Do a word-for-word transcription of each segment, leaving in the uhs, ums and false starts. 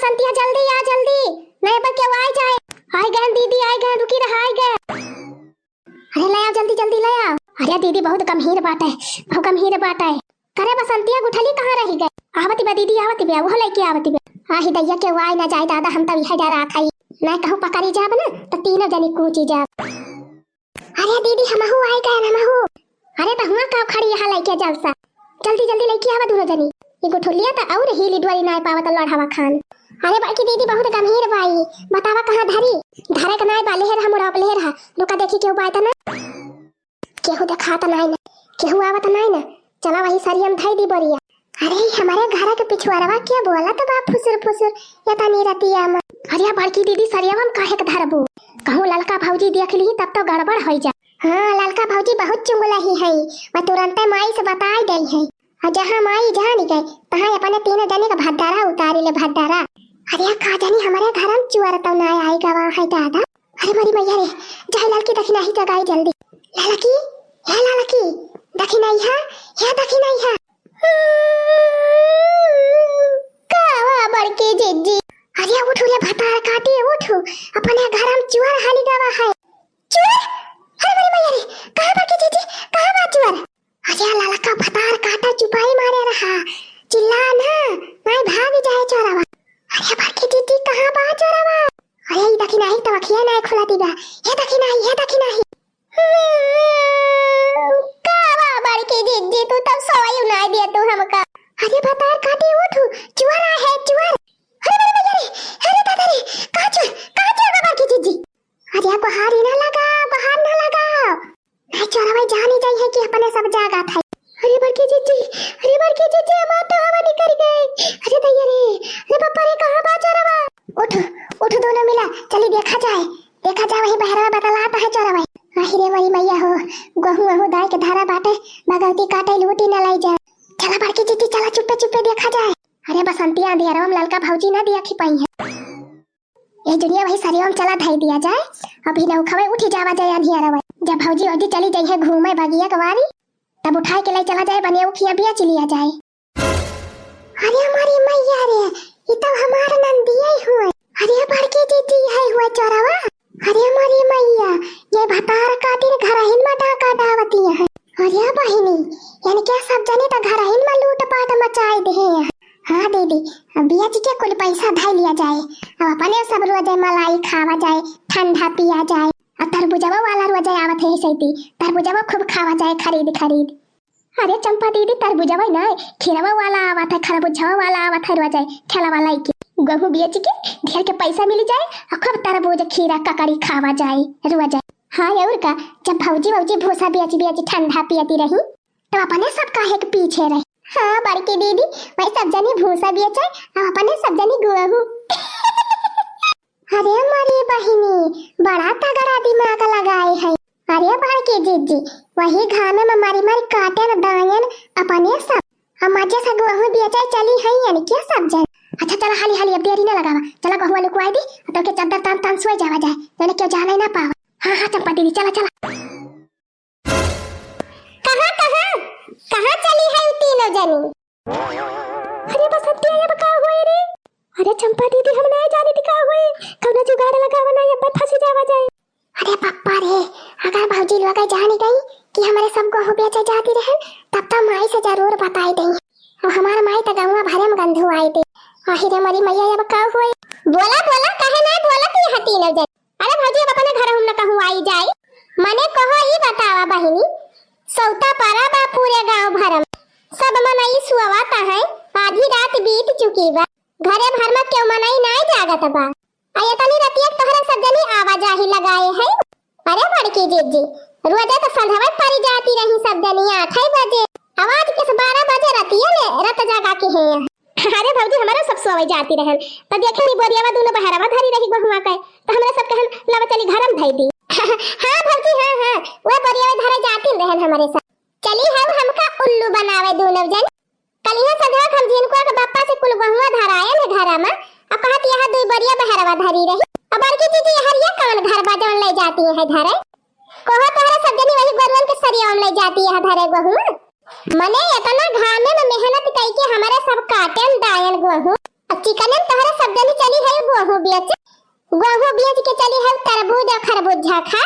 बसंतिया, जल्दी आ, जल्दी, नहीं बा केहू आइ जाए। आइ गए दीदी, आइ गए, रुकी रहा, आइ गए। अरे ले आओ, जल्दी जल्दी ले आओ। अरे दीदी बहुत गंभीर बात है, बहुत गंभीर बात है। करे बसंतिया गुठली कहाँ रहि गए? आवति बा दीदी, आवति बा, उहो लइके आवति बा। आही दइया केहू आइ ना जाए दादा, हम तब इहे डरात हई। ना कहूँ पकड़ी जाब ना, त तीनों जनी कूची जाब। अरे दीदी, हमहू आइ गए, हमहू। अरे त हुआँ का खड़ी यहाँ लइके जलसा? जल्दी जल्दी लइके आवा दुनो जनी। ई गुठुलिया त अउर हीली डोली नाय पावत लड़हवा खान। अरे बड़की दीदी बहुत गंभीर बाई, बतावा कहाँ धरी? धरे के नाय बा, लेहर हम उड़ाप लेहर हा। रुका देखी केहू बाय त ना। केहू देखात नाय ना, केहू आवत नाय ना। चला वही सरियम धई दी बोरिया। अरे, हमरे घर के पिछुआरवा के बोलत बा फुसुर फुसुर, एतनी रतिया में। अरे बड़की दीदी, सरियवा में काहे के धरबू? कहूँ ललका भौजी देख ली तब तो गड़बड़ होइ जा। हाँ, ललका भौजी बहुत चुंगलही है, वह तुरंते माई से बताइ देइ है। अउर जहाँ माई जानि गए, तहाँ अपने तीनों जने का भद्दारा उतारि ले, भद्दारा। अरे का जानी हमरे घर में चुअर तो ना आइ गवा है दादा। अरे मोरी मैया रे, जाए ललकी दखिनाही जगाई जल्दी। ललकी, हे ललकी, दखिनाही है, हे दखिनाही है। का हुआ बड़की जिज्जी? अरे उठू रे भतार काटी, उठू। अपने घर में चुअर हालि गवा है। चुअर? अरे मोरी मैया रे, कहाँ बड़की जिज्जी, कहाँ बा चुअर? अरे ललका भतार काटा चुपाई मारे रहा, चिल्ला ना, नाहीं भागि जाए चोरवा। अरे बड़की जिज्जी, कहाँ बा चोरवा? अरे ई दखिनाही तो अखिया नाहीं खुलति बा, हे दखिनाही, हे दखिनाही। का बा बड़की जिज्जी, तू तब सोई नाहीं दिया तू हमका। अरे भतार काटी उठू, चुअर आए है, चुअर। अरे, अरे, अरे, अरे, अरे दादा रे, कहाँ चुअर, कहाँ चुअर बा बड़की जिज्जी? अरे गोहारी ना लगाओ, गोहार ना लगाओ। नहीं चोरवा जानि जाई है कि अपने सब जागत है। अरे बड़की जिज्जी, अरे बड़की जिज्जी, हमार तो हवा निकल गई। अरे दैया रे, अरे बापा रे, कहाँ बा चोरवा? उठ, उठ दोनों मिला, चली देखा जाए, देखा जाए वही बहरवा बतलात है चोरवा। आहि रे मोरी मैया हो, गोहूँ वहूँ दाई के धरा बाटे, भगवती काटे लूटी न लाई जाए। चला बड़की जिज्जी, चला चुप्पे चुप्पे देखा जाए। अरे बसंतिया, अंधियरवा में ललका भौजी ना देखि पाई है। ए जुनिया वही सरियवा में चला धई दिया जाए, अभी नौखवे उठि जावा जाए अंधियरवा। जब भौजी ओदी चली जाई है घूमे बगिया कवारी, तब उठाए के ले चला जाए बनिया उखिया बेचि लिया जाए। अरे मोरी मैया रे, ई तो हमार नंदिया ही हुए। अरे बड़की जिज्जी है हुए चोरवा। अरे मोरी मैया, ये भतार काटिन घरहिन में डाका डावती है। अरे बहिनी, इनके सब जने तो घरहिन में लूटपाट मचाई दे हैं। हाँ दीदी, अब बेचि के कुल पैसा धई लिया जाए, अब अपने सब रोजे मलाई खावा जाए, ठंडा पिया जाए, अउर तरबुजवा वाला रोजे आवत है सैती, तरबुजवा खूब खावा जाए खरीद खरीद। अरे चंपा दीदी, तरबुजवा नाहीं, खीरवा वाला आवत है, खरबुजवा वाला आवत है रोजे, ठेला वाला के। गोहूँ बेचि के ढेर के पैसा मिलि जाए, अउर खूब तरबूज, खीरा, ककड़ी खावा जाए रोजे। हाँ अउर का, जब भौजी भौजी भूसा बेचि बेचि ठंडा पियती रही, तो अपने सब काहे के पीछे रही। हाँ बड़की दीदी, वही सब जनी भूसा बेचे, अउर अपने सब जनी गोहूँ। अरे मोरी बहिनी, बड़ा तगड़ा दिमाग लगाए है। अरे बड़की जिज्जी, वही घामे में मरी मरी काटेन दायन अपने सब। हम मजे से गोहूँ बेचे चली है, यानी क्या सब जन। अच्छा चला हाली हाली, अब देरी ना लगावा, चला गोहुआ लुकवाई दी, तो के चद्दर तान तान सोई जावा जाए, यानी क्यों जाने ना पावा। हाँ हाँ चंपा दीदी, चला चला। कहाँ, कहाँ, कहाँ चली है उ तीनों जनी? अरे बसंतिया, अब का होए रे? अरे चंपा दीदी, हम ना जाने थी का होए, कौनो जुगाड़ लगावा ना, अब फंसी जावा जाए। अरे पप्पा रे, अगर भौजी लोग जानी गई कि हमरे सब गोहूँ बेचे जाती रहे, तब तो माई से जरूर बताई देई। और हमार माई तो गौवा भरे में गंधु आई थी। आहि रे मोरी मैया, अब का होए? बोला, बोला, काहे ना बोला तू यहाँ तीनों जनी? अरे भौजी, अब अपने घर हम न कहूँ आई जाई। मने कहो ई बतावा बहिनी, सौता परा बा पूरे गांव भर में, सब मनई सुअवत है, आधी रात बीत चुकी बा, घरे भर में क्यों मनई नाय जागत बा। आ एतनी रतिया के तोहरे सब जनी आवाजाही लगाए है। अरे बड़की जिज्जी, रोजे तो संझवे परी जाती रही सब जनी आठ बजे, आवाज किस बारह बजे रतिया ले रत जगा के है। अरे भौजी, हमारा सब सोवे जाती रहन, त देखे नी बोरियावा दोनों बहरवा धरी रही गोहुआ के, त हमरा सब कहन, "लावा चली घरम धई दी।" हाँ भौजी, हाँ, हाँ, वह बोरियावा धरे जाती रहन हमारे सब। चली हम हमका उल्लू बनावे दोनों जन। कलिया सधा हम झिनकुआ के बापा से कुल गोहुआ धरायल है घरा में, अब कहत यहाँ दुई बोरिया बहरवा धरी रही। अब बड़की दीदी, हरिया कौन घर बा जौन ले जाती है धरे? कहो तोहरा सब जनी वही गोरुअन के सरिया में ले जाती है धरे गोहुआ। मने इतना घामे में मेहनत कई के हमारे सब काटेन दायन गोहूँ, अब चिकने में तोहरे सब जनी चली है गोहूँ बेच, गोहूँ बेच के चली है तरबूज और खरबूजा खा,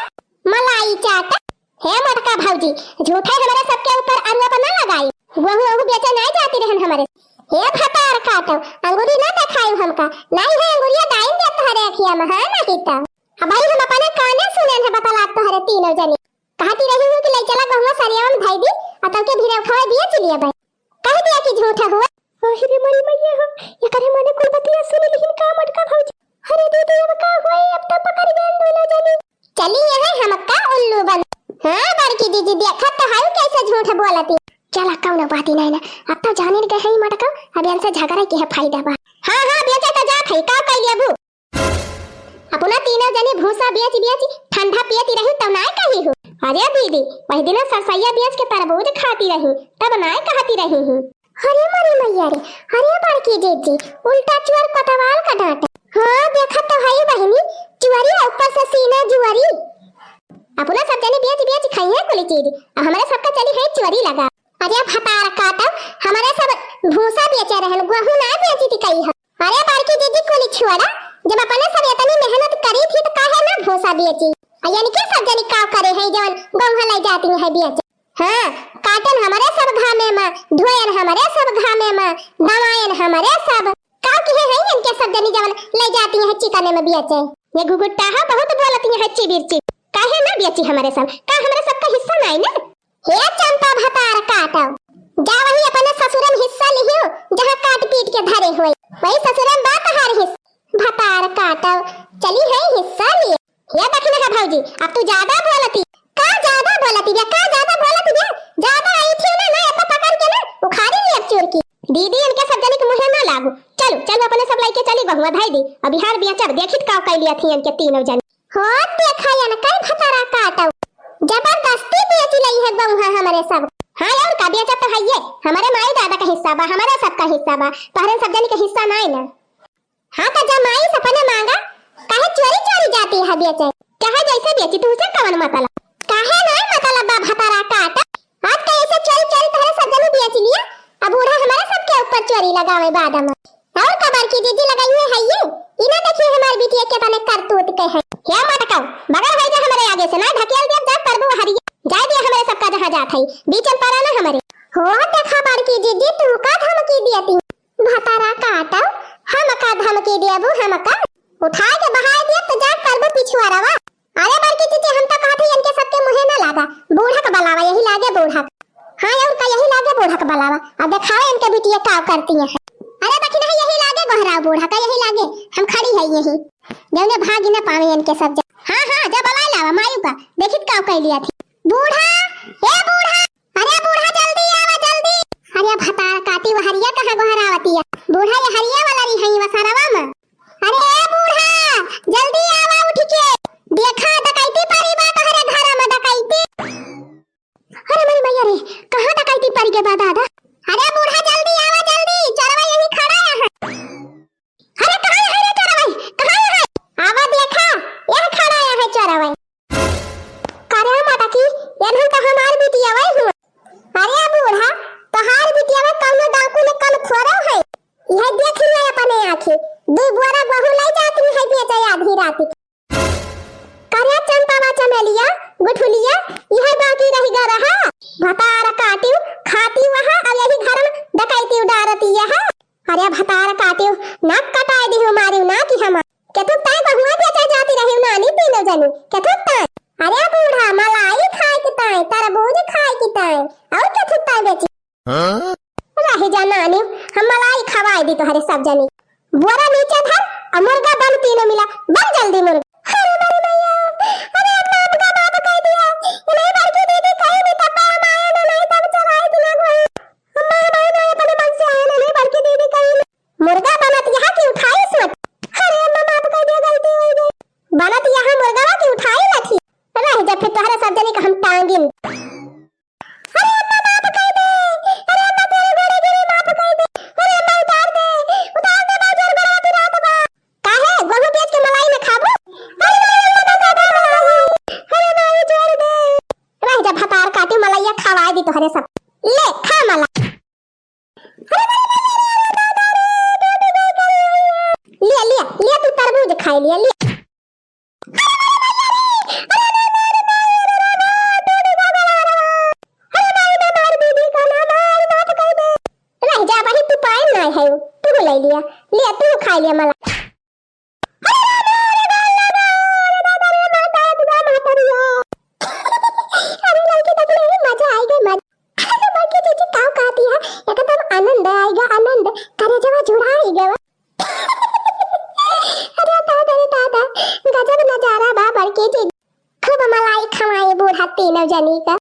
मलाई चाट। हे मोटका भौजी, झूठे हमरे सबके ऊपर अरुआ पर ना लगाई। गोहूँ ओहू बेचे नाई जाती रहन हमरे। हे भतार काटो, अंगुरी ना देखाई हमका, नाई है अंगुरिया दाइन दे तोहरे अखिया में, हाँ नहीं तो। अब भाई हम अपने काने सुने हैं बतलात तोहरे तीनों जनी। कहती रही हूँ कि ले चला गहुआ सरियावा में धई दी, आ तब के भिरौखवा बेच लिया भाई। कह दिया कि झूठा हुआ। ओहि रे मोरी मैया हो, एकरे मने कुल बतिया सुन लिहिन का मोटका भौजी। अरे दीदी, अब का होई, अब तो पकड़ गए दोनों जनी। चली यहाँ हमका उल्लू बन। हाँ बड़की दीदी, देखत तो है कैसे झूठ बोलती। चला कौनो बात ही नहीं ना, अब तो जानिन गए है मोटका, अब इनसे झगड़ा के है फायदा बा। हाँ हाँ, बेचे तो जात है, का कह लिया बू? अपना तीनों जनी भूसा बेच बेच ठंडा पियती रही तब नाय कही हूँ। अरे दीदी, वही दिन सरसैया बेच के तरबूज खाती रही तब नाय कहती रही हूँ। अरे मोरी मैया रे, अरे बड़की जीजी, उल्टा चुअर कोतवाल का डांटे। हाँ देखत तो है बहिनी, चुअरी है ऊपर से सीना जुअरी। अपना सब जनी बेच बेच खाई है कुली चीज, अब हमारे सबका चली है चुअरी लगा। अरे भतार काटो, हमारे सब भूसा बेचे रहन, गोहूँ ना बेची थी कही हम। अरे बड़की दीदी कुली छोड़ा, जब अपने सब इतनी मेहनत करी थी तो काहे ना भूसा बेची? आ यानी के सब जनी काव करे है जवन गौहा ले जाती है बेचे? हाँ, काटन हमारे सब घामे मा, धोयन हमारे सब घामे मा, दवायन हमारे सब। काव किहे है इनके सब जनी जवन ले जाती है चिकने में बेचे? ये घुघुट्टा है, बहुत बोलती है चिबिर चिबिर। काहे ना बेची हमारे सब? का हमारे सबका हिस्सा नाई ना? हे चंपा भतार काटो, जा वही अपने ससुरन हिस्सा लिहियो, जहाँ काट पीट के धरे होए, वही ससुरन बा तहार हिस्सा। भतार काटो, चली है हिस्सा लिए। हे दखिनहा भौजी, अब तू ज्यादा बोलती। का ज्यादा बोलती बे, का ज्यादा बोलती बे? ज्यादा आई थी ना, ना एतना पकड़ के ना उखाड़ी ली अब चोर की। दीदी, इनके सब जनी के मुँहे ना लागू। चलू, चलू अपने सब लइके चली गहुआ धई दी। अब बिहार बिया चल, देखित का कइ लिया थी इनके तीनों जनी। हो देखा या ना, कई भतारा काटो। जबरदस्ती बेच लई है गौहा हमरे सब। हाँ और का, बेचा तो है ये। हमारे माई दादा का हिस्सा बा, हमारे सबका हिस्सा बा। तोहरे सब जनी के हिस्सा नाई ना। हाँ तो जब माई से अपने मांगा, काहे चोरी चोरी जाती है बेचे? चाहे जैसे बेची, तुझसे कवन मतलब? काहे नाई मतलब बा भतारा काटो? आज का ऐसे चोरी चोरी तोहरे सब जनी बेच लिया, अब बूढ़ा हमारे सबके ऊपर चोरी लगावे बाद में। और का बड़की जीजी लगाई है, है ये? इना देखिए हमार बिटिया के तने करतूत के है। हे मटकाऊ, बगल होई जा हमरे आगे से, ना ढकेल दिया जा परबू हरिया। जाए दिया हमरे सबका जहाँ जात है, बीचन पड़ा ना हमरे। हो देखा बड़की जीजी, तू का धमकी दिया ती? भतारा काटो, हम का धमकी दियाबू, हम का? उठा के बहाए दिया तो जा परबू पिछुआरवा। अरे बड़की जीजी, हम तो कहत हई इनके सबके मुँहे ना लागा, बूढ़ा के बलावा, यही लागे बूढ़ा के। हाँ और का, यही लागे बूढ़ा के बलावा, अब देखावे इनके बिटिया का करती है। अरे बखिन है, यही लागे गोहराव बूढ़ा का, यही लागे, हम खड़ी है यही, जौने भागी ना पावे इनके सब जन। हाँ हाँ, जा बलाए लावा मायू का, देखित का कइ लिया थी। बूढ़ा, ए बूढ़ा, अरे बूढ़ा जल्दी आवा जल्दी। अरे भतार काटी, वो हरिया कहाँ गोहरावती है? बूढ़ा ये हरिया वाला रही है, वो सरवा में। अरे ए बूढ़ा, जल्दी आवा उठ के। देखा, डकैती परी बा तोहरे घर में, डकैती। अरे मोरी मैया रे, कहाँ डकैती परी के बा दादा? अरे बूढ़ा, जल्दी आवा, जल्दी, चोरवा यही खड़ा है। अरे कहाँ है रे चोरवा? कहाँ है? आवा देखा, यह खड़ा है चोरवा। करे माता की, ये नहीं तो हमार बिटिया वही हुआ। अरे बूढ़ा, तोहार बिटिया में कौनो डाकू ने कम थोड़ो है। यह देख लिया अपने आँखें, दू बोरा गहूँ ले जाती है बेचे आधी रात के। करे चंपावा चमेलिया, गुठुलिया, यह बाकी रह गा रहा। भतार काटियो, खाती वहाँ, अब यही घर में डकैती उडारती यह। अरे भतार काटियो, नाक कटाए दियो मारियो ना कि हम। केथुक ताई गहुआ बेचे जाती रही नानी तीनों जनी, केथुक ताई। अरे बूढ़ा, मलाई खाए के ताई, तरबूज खाए के ताई, और केथुक ताई बेची? हाँ? रह जा नानी, हम मलाई खवाए दी तोहरे सब जनी। बोरा नीचे धर, और मुर्गा बन तीनों मिला, बन जल्दी मुर्गा। अरे मोरी मैया, अरे अम्मा हमका माफ कर दिया। ये नहीं बड़की दीदी कहीं भी तब माया ना नहीं तब चलाई दिला कोई। अम्मा भाई ना अपने मन से आए ना नहीं बड़की दीदी कहीं भी। मुर्गा बनत यहाँ की उठाई सोच। अरे अम्मा माफ कर दिया, गलती हो गई। बनत यहाँ मुर्गा की उठाई लथी। रह जा फिर तोहरे सब जनी का हम टांगिन। अरे अम्मा माफ कर दे, अरे अम्मा तोरे गोड़े गिरी माफ कर दे, अरे अम्मा उतार दे, उतार दे, बहुत जोर गड़ावत रात बा। काहे? गोहूं बेच के मलाई में खाबू? अरे अम्मा दादा, अरे अम्मा छोड़ दे। रह जा भतार काटी, मलैया खवाए दी तोहरे सब। ले खा मला। अरे अम्मा दादा रे, डूब गई, जे खाई लिया, लिया। रह जा बहिन, तू पाए ना है, तू बोलाई लिया, लिया, तू खाई लिया मला। अरे लड़की तक ले मजा आई गई, मजा। अरे बड़की जीजी का कहती है, एकदम आनंद आएगा, आनंद, करेजवा जुड़ा ही गवा। अरे दादा रे दादा, गजब नजारा बा बड़की जीजी। खूब मलाई खवाए बूढ़ा तीनों जनी का।